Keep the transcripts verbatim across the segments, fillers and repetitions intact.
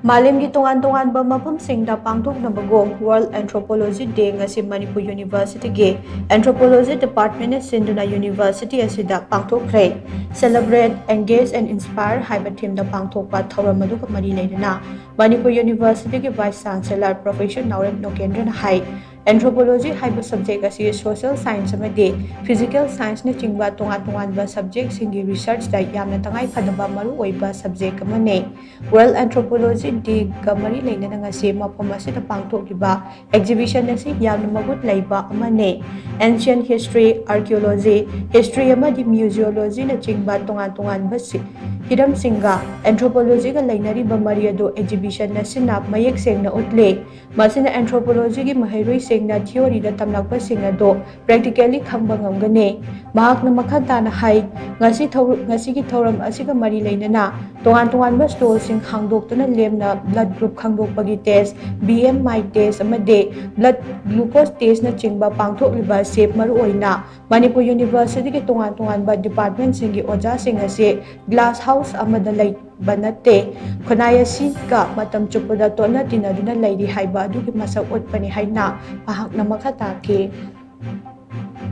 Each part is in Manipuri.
ꯃꯥꯂꯦꯝꯒꯤ ꯇꯣꯉꯥꯟ ꯇꯣꯉꯥꯟꯕ ꯃꯐꯝꯁꯤꯡꯗ ꯄꯥꯡꯊꯣꯛꯅꯕꯒꯨꯝ World Anthropology Day ꯉꯁꯤ ꯃꯅꯤꯄꯨꯔ ꯌꯨꯅꯤꯚꯔꯁꯤꯇꯤꯒꯤ Anthropology Departmentꯅ ꯁꯤꯟꯗꯨꯅ ꯌꯨꯅꯤꯚꯔꯁꯤꯇꯤ ꯑꯁꯤꯗ ꯄꯥꯡꯊꯣꯛꯈ꯭ꯔꯦ꯫ Celebrate, Engage and Inspire ꯍꯥꯏꯕ themeꯗ ꯄꯥꯡꯊꯣꯛꯄ ꯊꯧꯔꯝ ꯑꯗꯨꯒ ꯃꯔꯤ ꯂꯩꯅꯅ ꯃꯅꯤꯄꯨꯔ ꯌꯨꯅꯤꯚꯔꯁꯤꯇꯤꯒꯤ Vice Chancellor Professor ꯅꯥꯎꯔꯦꯝ ꯅꯣꯀꯦꯟꯗ꯭ꯔꯅ ꯍꯥꯏ, Anthropology ꯍꯥꯏꯕ subject ꯑꯁꯤ social science ꯑꯃꯗꯤ physical scienceꯅꯆꯤꯡꯕ ꯇꯣꯉꯥꯟ ꯇꯣꯉꯥꯟꯕ subjectꯁꯤꯡꯒꯤ researchꯇ ꯌꯥꯝꯅ ꯇꯉꯥꯏ ꯐꯗꯕ ꯃꯔꯨꯑꯣꯏꯕ subject ꯑꯃꯅꯤ꯫ World Anthropology Dayꯒ ꯃꯔꯤ ꯂꯩꯅꯅ ꯉꯁꯤ ꯃꯐꯝ ꯑꯁꯤꯗ ꯄꯥꯡꯊꯣꯛꯂꯤꯕ exhibition ꯑꯁꯤ ꯌꯥꯝꯅ ꯃꯒꯨꯟ ꯂꯩꯕ ꯑꯃꯅꯤ꯫ Ancient history, archaeology, history ꯑꯃꯗꯤ museologyꯅꯆꯤꯡꯕ ꯇꯣꯉꯥꯟ ꯇꯣꯉꯥꯟꯕ ꯁꯤ-, ꯍꯤꯔꯝꯁꯤꯡꯒ Anthropologyꯒ ꯂꯩꯅꯔꯤꯕ ꯃꯔꯤ ꯑꯗꯨ exhibition ꯑꯁꯤꯅ ꯃꯌꯦꯛ ꯁꯦꯡꯅ ꯎꯠꯂꯤ꯫ ꯃꯁꯤꯅ Anthropologyꯒꯤ ꯃꯍꯩꯔꯣꯏꯁꯤꯡꯅ theoryꯗ ꯇꯝꯂꯛꯄꯁꯤꯡ ꯑꯗꯨ practically ꯈꯪꯕ ꯉꯝꯒꯅꯤ꯫ ꯃꯍꯥꯛꯅ ꯃꯈꯥ ꯇꯥꯅ ꯍꯥꯏ, ꯉꯁꯤ ꯊꯧ-, ꯉꯁꯤꯒꯤ ꯊꯧꯔꯝ ꯑꯁꯤꯒ ꯃꯔꯤ ꯂꯩꯅꯅ ꯇꯣꯉꯥꯟ ꯇꯣꯉꯥꯟꯕ stallꯁꯤꯡ ꯍꯥꯡꯗꯣꯛꯇꯨꯅ ꯂꯦꯝꯅ blood group ꯈꯪꯗꯣꯛꯄꯒꯤ test, B M I test ꯑꯃꯗꯤ blood glucose testꯅꯆꯤꯡꯕ ꯄꯥꯡꯊꯣꯛꯂꯤꯕ ꯑꯁꯤ ꯃꯔꯨꯑꯣꯏꯅ ꯃꯅꯤꯄꯨꯔ ꯌꯨꯅꯤꯚꯔꯁꯤꯇꯤꯒꯤ ꯇꯣꯉꯥꯟ ꯇꯣꯉꯥꯟꯕ departmentꯁꯤꯡꯒꯤ ꯑꯣꯖꯥꯁꯤꯡ ꯑꯁꯤ glass house ꯑꯃꯗ ꯂꯩꯕ ꯅꯠꯇꯦ, ꯈꯨꯟꯅꯥꯏ ꯑꯁꯤꯒ ꯃꯇꯝ ꯆꯨꯞꯄꯗ ꯇꯣꯠꯅ ꯇꯤꯟꯅꯗꯨꯅ ꯂꯩꯔꯤ ꯍꯥꯏꯕ ꯑꯗꯨꯒꯤ ꯃꯁꯛ ꯎꯠꯄꯅꯤ ꯍꯥꯏꯅ ꯃꯍꯥꯛꯅ ꯃꯈꯥ ꯇꯥꯈꯤ꯫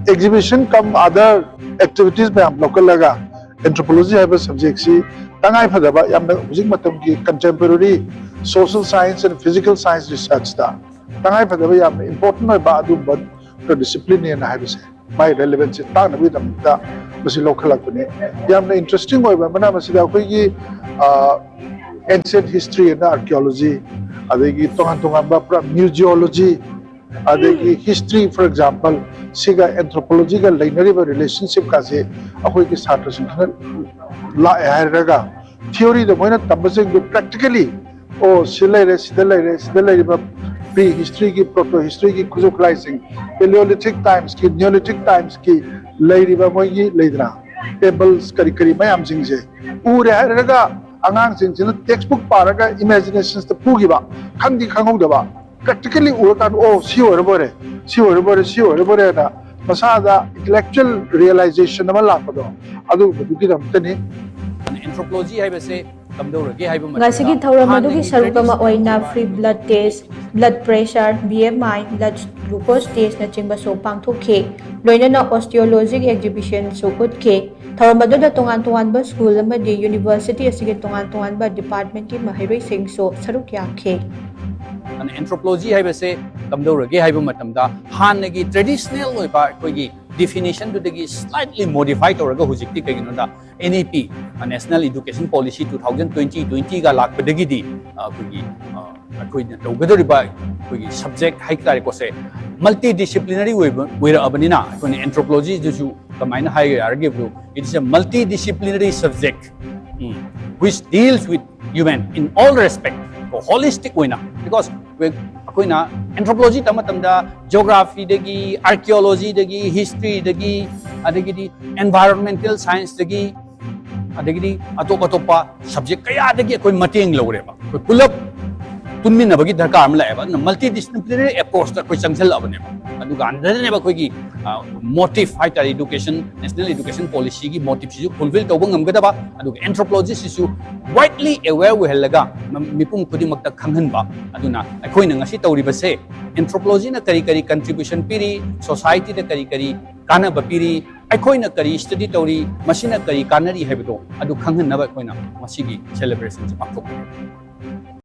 Exhibition cum other activities ꯃꯌꯥꯝ ꯂꯧꯈꯠꯂꯒ Anthropology ꯍꯥꯏꯕ subjectꯁꯤ ꯇꯉꯥꯏ ꯐꯗꯕ, ꯌꯥꯝꯅ ꯍꯧꯖꯤꯛ ꯃꯇꯝꯒꯤ contemporary social science and physical science researchꯇ ꯇꯉꯥꯏ ꯐꯗꯕ, ꯌꯥꯝꯅ important ꯑꯣꯏꯕ ꯑꯗꯨꯒꯨꯝꯕ disciplineꯅꯦꯅ ꯍꯥꯏꯕꯁꯦ, ꯃꯥꯒꯤ relevanceꯁꯦ ꯇꯥꯛꯅꯕꯒꯤꯗꯃꯛꯇ ꯃꯁꯤ ꯂꯧꯈꯠꯂꯛꯄꯅꯤ꯫ ꯌꯥꯝꯅ interesting ꯑꯣꯏꯕ ꯑꯃꯅ, ꯃꯁꯤꯗ ꯑꯩꯈꯣꯏꯒꯤ ꯑ, ancient history and archaeology, ꯑꯗꯒꯤ ꯇꯣꯉꯥꯟ ꯇꯣꯉꯥꯟꯕ ꯄꯨꯔꯥ museology, ꯑꯗꯒꯤ history, for example, ꯁꯤꯒ Anthropologyꯒ ꯂꯩꯅꯔꯤꯕ relationshipꯀꯁꯦ ꯑꯩꯈꯣꯏꯒꯤ ꯁꯥꯇ꯭ꯔꯁꯤꯡꯁꯤꯅ ꯂꯥꯛꯑꯦ ꯍꯥꯏꯔꯒ theoryꯗ ꯃꯣꯏꯅ ꯇꯝꯕꯁꯤꯡꯗꯨ practically, ꯑꯣ, ꯁꯤ ꯂꯩꯔꯦ, ꯁꯤꯗ ꯂꯩꯔꯦ, ꯁꯤꯗ ꯂꯩꯔꯤꯕ pre historyꯒꯤ, proto historyꯒꯤ ꯈꯨꯠꯁꯨ ꯈꯨꯠꯂꯥꯏꯁꯤꯡ, Paleolithic timesꯀꯤ, Neolithic timesꯀꯤ ꯂꯩꯔꯤꯕ ꯃꯣꯏꯒꯤ, ꯂꯩꯗꯅ, tables ꯀꯔꯤ ꯀꯔꯤ ꯃꯌꯥꯝꯁꯤꯡꯁꯦ ꯎꯔꯦ ꯍꯥꯏꯔꯒ ꯑꯉꯥꯡꯁꯤꯡꯁꯤꯅ textbook ꯄꯥꯔꯒ imaginationꯗ ꯄꯨꯈꯤꯕ, ꯈꯪꯗꯤ ꯈꯪꯍꯧꯗꯕ, practically ꯎꯔꯀꯥꯟꯗ, ꯑꯣ, ꯁꯤ ꯑꯣꯏꯔꯕꯣꯏꯔꯦ, ꯁꯤ ꯑꯣꯏꯔꯕꯣꯏꯔꯦ, ꯁꯤ ꯑꯣꯏꯔꯕꯣꯏꯔꯦꯅ ꯃꯁꯥꯗ intellectual realization ꯑꯃ ꯂꯥꯛꯄꯗꯣ, ꯑꯗꯨꯒꯨꯝꯕꯗꯨꯒꯤꯗꯃꯛꯇꯅꯤ꯫ Anthropology ꯍꯥꯏꯕꯁꯦ ꯀꯝꯗꯧꯔꯒꯦ ꯍꯥꯏꯕ ꯃꯇꯝꯗ ꯉꯁꯤꯒꯤ ꯊꯧꯔꯝ ꯑꯗꯨꯒꯤ ꯍꯥꯟꯅꯒꯤ ꯁꯔꯨꯛ ꯑꯃ traditional ꯑꯣꯏꯅ ꯑꯣꯏꯕ free blood test, blood pressure, B M I, blood glucose test ꯅꯆꯤꯡꯕꯁꯨ ꯄꯥꯡꯊꯣꯛꯈꯤ꯫ ꯂꯣꯏꯅꯅ osteology exhibition ꯁꯨ ꯎꯠꯈꯤ꯫ ꯊꯧꯔꯝ ꯑꯗꯨꯗ ꯇꯣꯉꯥꯟ ꯇꯣꯉꯥꯟꯕ school ꯑꯃꯗꯤ university ꯑꯁꯤꯒꯤ ꯇꯣꯉꯥꯟ ꯇꯣꯉꯥꯟꯕ department ꯀꯤ ꯃꯍꯩꯔꯣꯏꯁꯤꯡꯁꯨ ꯁꯔꯨꯛ ꯌꯥꯈꯤ꯫ ꯑꯦꯟꯊ꯭ꯔꯣꯄꯣꯂꯣꯖꯤ ꯍꯥꯏꯕꯁꯦ ꯀꯝꯗꯧꯔꯒꯦ ꯍꯥꯏꯕ ꯃꯇꯝꯗ ꯍꯥꯟꯅꯒꯤ traditional ꯑꯣꯏꯕ ꯑꯩꯈꯣꯏꯒꯤ definition ꯗꯨꯗꯒꯤ slightly modify ꯇꯧꯔꯒ ꯍꯧꯖꯤꯛꯇꯤ ꯀꯩꯒꯤꯅꯣꯗ N E P, National Education Policy two thousand twenty twenty ꯒ ꯂꯥꯛꯄꯗꯒꯤꯗꯤ ꯑ, ꯑꯩꯈꯣꯏꯒꯤ ꯑ, ꯑꯩꯈꯣꯏꯅ ꯇꯧꯒꯗꯧꯔꯤꯕ ꯑꯩꯈꯣꯏꯒꯤ subject ꯍꯥꯏꯇꯥꯔꯦꯀꯣ ꯁꯦ multi disciplinary ꯑꯣꯏꯕ ꯑꯣꯏꯔꯛꯑꯕꯅꯤꯅ ꯑꯩꯈꯣꯏꯅ anthropology ꯗꯨꯁꯨ ꯀꯃꯥꯏꯅ ꯍꯥꯏꯒꯦ ꯍꯥꯏꯔꯒꯦꯕꯨ, it is a multidisciplinary subject, um, which deals with human in all respect, ꯀꯣ, holistic ꯑꯣꯏꯅ, because ꯑꯩꯈꯣꯏꯅ anthropology ꯇꯝꯕ ꯃꯇꯝꯗ geography ꯗꯒꯤ, archaeology ꯗꯒꯤ, history ꯗꯒꯤ, ꯑꯗꯒꯤꯗꯤ environmental science ꯇꯒꯤ, ꯑꯗꯒꯤꯗꯤ ꯑꯇꯣꯞ ꯑꯇꯣꯞꯄ subject ꯀꯌꯥꯗꯒꯤ ꯑꯩꯈꯣꯏ ꯃꯇꯦꯡ ꯂꯧꯔꯦꯕ꯫ ꯑꯩꯈꯣꯏ ꯄꯨꯂꯞ ꯄꯨꯟꯃꯤꯟꯅꯕꯒꯤ ꯗꯔꯀꯥꯔ ꯑꯃ ꯂꯥꯛꯑꯦꯕ꯫ ꯑꯗꯨꯅ multidisciplinary approach ꯇ ꯑꯩꯈꯣꯏ ꯆꯪꯁꯤꯜꯂꯛꯑꯕꯅꯦꯕ꯫ ꯑꯗꯨꯒ ꯑꯗꯨꯗꯅꯦꯕ ꯑꯩꯈꯣꯏꯒꯤ, ꯑ, motive ꯍꯥꯏꯇꯥꯔꯦ, education, National Education Policy ꯒꯤ motive ꯁꯤꯁꯨ fulfill ꯇꯧꯕ ꯉꯝꯒꯗꯕ, ꯑꯗꯨꯒ anthropology ꯁꯤꯁꯨ widely aware ꯑꯣꯏꯍꯜꯂꯒ ꯃ-, ꯃꯤꯄꯨꯝ ꯈꯨꯗꯤꯡꯃꯛꯇ ꯈꯪꯍꯟꯕ꯫ ꯑꯗꯨꯅ ꯑꯩꯈꯣꯏꯅ ꯉꯁꯤ ꯇꯧꯔꯤꯕꯁꯦ anthropology ꯅ ꯀꯔꯤ ꯀꯔꯤ contribution ꯄꯤꯔꯤ, society ꯗ ꯀꯔꯤ ꯀꯔꯤ ꯀꯥꯟꯅꯕ ꯄꯤꯔꯤ, ꯑꯩꯈꯣꯏꯅ ꯀꯔꯤ study ꯇꯧꯔꯤ, ꯃꯁꯤꯅ ꯀꯔꯤ ꯀꯥꯟꯅꯔꯤ ꯍꯥꯏꯕꯗꯣ ꯑꯗꯨ ꯈꯪꯍꯟꯅꯕ ꯑꯩꯈꯣꯏꯅ ꯃꯁꯤꯒꯤ celebration ꯁꯦ ꯄꯥꯡꯊꯣꯛꯄꯅꯤ꯫